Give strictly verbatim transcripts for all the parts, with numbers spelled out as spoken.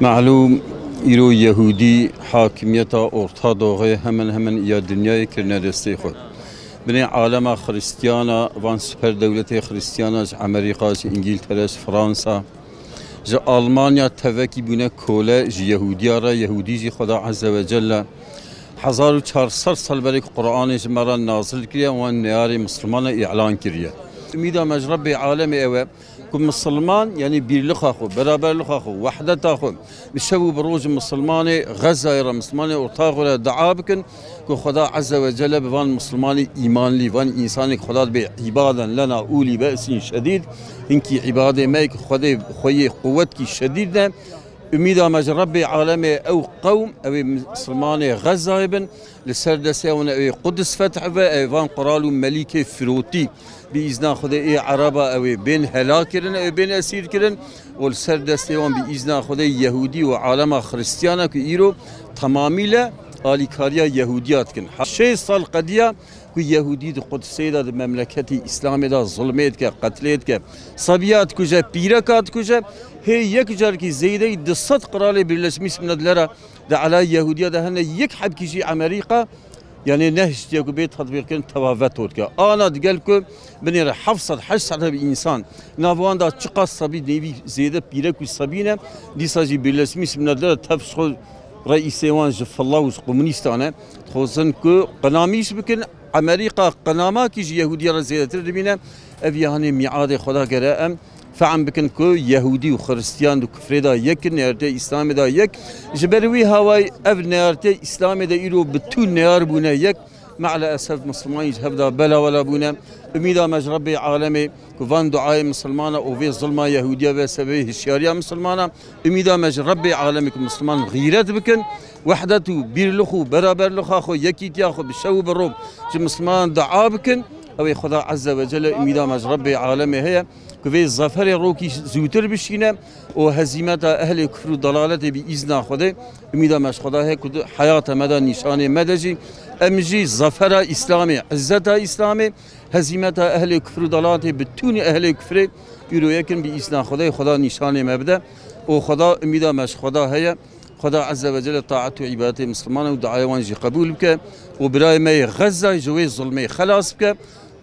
Melûm, îro Yehûdî hakimiyeta Orta Doğê hemen hemen ya dinyayê kirine destê xwe. Binê alema Xristiyana, van siper dewletê Xristiyana ji Amerîka, ji Îngîltere, ji Fransa, ji Almanya tevekî bûne kole ji Yehûdiya re, Yehûdî jî Xweda Azze ve Celle hezar û çar sed sal berê ku Qur'anê ji me re nazil kiriye, wan neyarê Mislimana îlan kiriye. Umîda me ji Rebbê alemê ew e, ku misilman, yanî bîrlixa xwe, beraberlixa xwe, wehdeta xwe, bi şev û bi roj misilmanê Xezayê re, misilmanê orta xwe re dua bikin, ku Xweda Azze ve Celle bi van misilmanê îmanlî, van însanê ku Xweda dibê îbaden lena ulî be'sîn şedîd, hinkî îbadê me ku Xwedê xweyê quwetkî şedîd ne. Umîda me ji Rebbê alemê ew qewm, ew ê misilmanê Xezayê bin, li ser destê wan ew ê Qudus feth be, ew ê van qral û melîkê firotî. Bi îzna Xwedê ê Ereba ew ê bên helak kirin, ew ê bên esîr kirin û li ser destê wan bi îzna Xwedê Yehûdî û alema Xristiyana ku îro temamîle alîkariya Yehûdiya dikin. Şêst sal qediya ku Yehûdî di Qudusê de, di memleketê Îslamê de zulmê dike, qetlê dike, sebiya dikuje, pîreka dikuje. Hê yek carekî zêdeyî du sed qiralê Birleşmiş Milletler di alay Yehûdiya de hene, yek hebkî jî Amerîka yanê nehiştiye ku bê tetbîqkirin, teva veto dike. Ana digel ku binêre heft sed heşt sed hebî însan, nav wan de çiqas sebî, nêvî zêde pîrek û sebî ne, dîsa jî Birleşmiş Milletler tev ji xwe reîsê wan ji filla û ji komunîstan e. Dixwazin ku qinamîş bikin, Amerîka qinamakî ji Yehûdiya re zêdetir dibîne. Ev yanê mîadê Xweda gere em fehm bikin ku Yehûdî û Xristiyan di kufrê de yek in, neyartê Îslamê de yek. Ji ber wî hawayî ev neyartê Îslamê de îro bi tû neyar bûne yek. Me'le esef Misilmanî ji hev de belawela bûne. Umîda me ji Rebbê alemê ku van duayê Misilmana û vê zilma Yehûdiya be sebebê hişyariya Misilmana. Umîda me ji Rebbê alemê ku Misilman xîret bikin, wehdet û bîrlix û beraberlixa xwe, yekîtiya xwe bi şev û bi roj ji Misilmanan dua bikin. Ew ê Xweda Azze ve Celle umîda me ji Rebbê alemê heye ku vê zaferê rokî zûtir bişîne û hezîmeta ehlê kufr û dalaletê bi îzna Xwedê umîda me ji Xweda heye ku di heyata me de, nîşanê me de jî em jî zafera Îslamê, izzeta Îslamê, hezîmeta ehlê kufr û dalaletê bi tûnî ehlê kufrê îro yek in bi îzna Xwedê. Xweda nîşanê me bide û Xweda umîda me ji Xweda heye. Xweda Azze ve Celle taet û îbadetê Misilmanan û duayê wan jî qebûl bike û birayê me yê Xezza ji wê zulmê xelas bike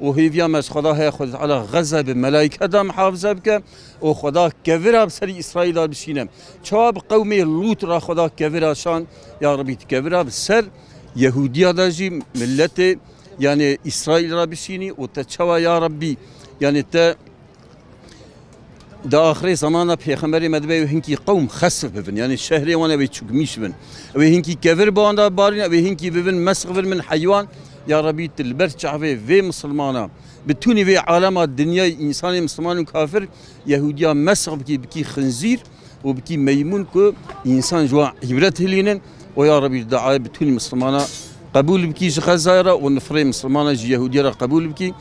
û hêviya me ji Xweda heye, Xwedê Teala Xezza bi melaîketa mihafize bike û Xweda kevira bi serî Îsraîla bişîne. Çawa bi qewmê Lût re Xweda kevira şan, ya Rebî tu kevira bi ser Yehûdiya de jî miletê, yanê Îsraîl re bişînî û te çawa ya Rebî, yanê te Di axirê zemana Pêxemberê me dibe ew hinkî qewm xesf bibin, yanî şehrê wan ew ê çukmîş bin. Ew ê hinkî kevir bi wan de barîn, ew ê hinkî bibin mesx, bibin heywan. Ya Rebî, tu li ber çavê vê misilmana, bi tûnî vê alema dinyayê, însanê misilman û kafir, Yehûdiya mesx bikî, bikî xinzîr û bikî meymûn ku însan ji wan îbret hilînin. Û ya Rebî, duayê bi tûnî misilmana qebûl bikî ji Xezayê re û nifrê misilmana ji Yehûdiya re qebûl bikî.